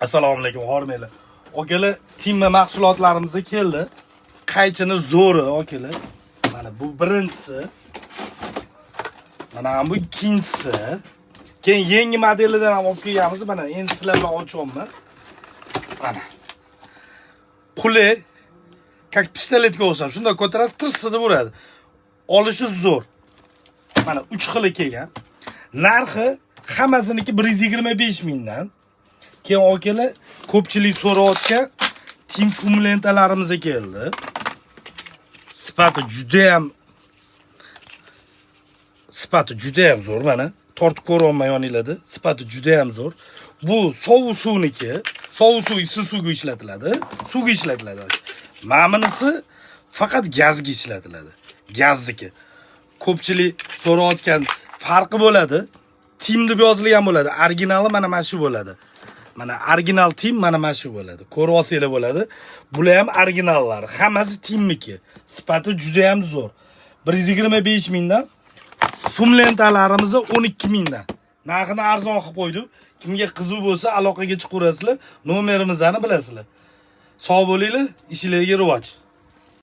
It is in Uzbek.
Assalomu alaykum, hormanglar. Akalar, Timma mahsulotlarimiz keldi. Qaychini zo'ri, akalar. Mana bu birinchisi. Mana bu ikkinchisi. Keyin yangi modelidan ham olib kelganmiz. Mana endi sizlar bilan ochyapman. Mana. Qulay, как pistoletga o'xshab, shunday ko'tarasiz, tirsidi uradi. Olishi zo'r. Mana 3 xili kelgan. Narxi hammasiniki 125 mingdan. Keyin, akalar, ko'pchilik so'rayotgan Tim фум lentalarimiz keldi. Sifati juda ham zo'r mana. Tortib ko'ryapman yoninglarda. Sifati juda ham zo'r. Bu sovuq suvniki, sovuq suv, issiq suvga ishlatiladi. Suvga ishlatiladi. Mana bunisi faqat gazga ishlatiladi. Gazniki. Ko'pchilik so'rayotgan farqi bo'ladi. Tim deb yozilgan bo'ladi. Originali mana shu bo'ladi. Mana original Tim mana shu bo'ladi. Ko'rib olsanglar bo'ladi. Bular ham originallari. Hammasi Timmiki. Sifati juda ham zo'r. 125 mingdan. Фум lentalarimiz 12 mingdan. Narxini arzon qilib qo'ydik. Kimga qiziq bo'lsa, aloqaga chiqaverasizlar. Nomerimizni bilasizlar. Sog' bo'linglar, ishlarga rivoj.